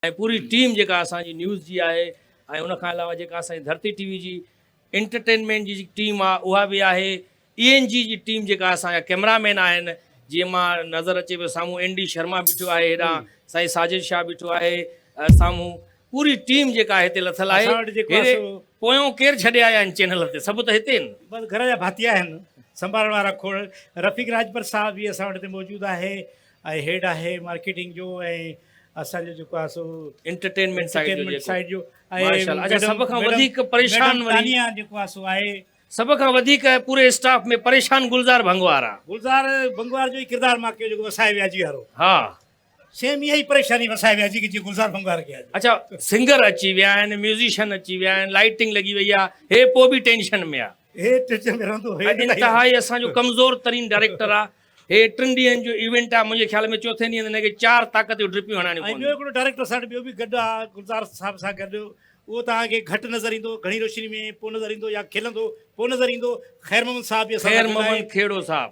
۽ پوري ٽيم جيڪا اسان جي نيوز جي آهي ۽ ان کان علاوه جيڪا اسان جي ڌرتي ٽي وي جي انٽرٽينمينٽ جي ٽيم آهي اها به آهي اي اين جي جي ٽيم جيڪا اسان جا ڪيمرا مين آهن جيئن مان نظر اچي پيو سامهون اين ڊي شرما بيٺو آهي هيڏانهن سائين ساجد شاهه بيٺو آهي سامهون پوري ٽيم جيڪا هتي لٿل آهي اسان وٽ جيڪو آهي هيڏي سو پويون ڪير ڇڏي آيا آهن چينل تي سڀ ته هتي آهن. بس گهر جا ڀاتي آهن سنڀالڻ وارا کوڙ رفيق راڄپر صاحب به اسان وٽ هتي موجود آهي ۽ هيڊ آهي مارڪيٽنگ جو ۽ اسان جو جيڪو آهي سو انٽرٽينمينٽ سائيڊ جو جيڪو سائيڊ جو ماشاءالله اچا سڀ کان وڌيڪ پريشان وري تانيا جيڪو آهي سو آهي سڀ کان وڌيڪ پوري اسٽاف ۾ پريشان گلزار ڀنگوار آ. گلزار ڀنگوار جو ئي ڪردار مان ڪيو جيڪو وسائي وياجي وارو. ها. سيم اها ئي پريشاني وسائي وياجي کي جيئن گلزار ڀنگوار کي آهي. اچا سنگر اچي ويا آهن ميوزيشن اچي ويا آهن لائيٽنگ لڳي وئي آ هي پو به ٽينشن ۾ آ. هي ٽينشن ۾ رهندو هي انتهائي اسان جو ڪمزور ترين ڊائريڪٽر آ. هي ٽن ڏينهن جو ايونٽ آ منهنجي خيال ۾ چوٿين ڏينهن هن کي چار طاقت جون ڊرپيون هڻائڻيون ۽ پونديون. ٻيو هڪڙو ڊائريڪٽر اسان وٽ ٻيو به گڏ آ گلزار صاحب سان گڏ اهو توهان کي گهٽ نظر ايندو گهڻي روشني ۾ پو نظر ايندو يا کلندو پو نظر ايندو خير محمد صاحب به اسان خير سان گڏ آهي. محمد کهڙو صاحب.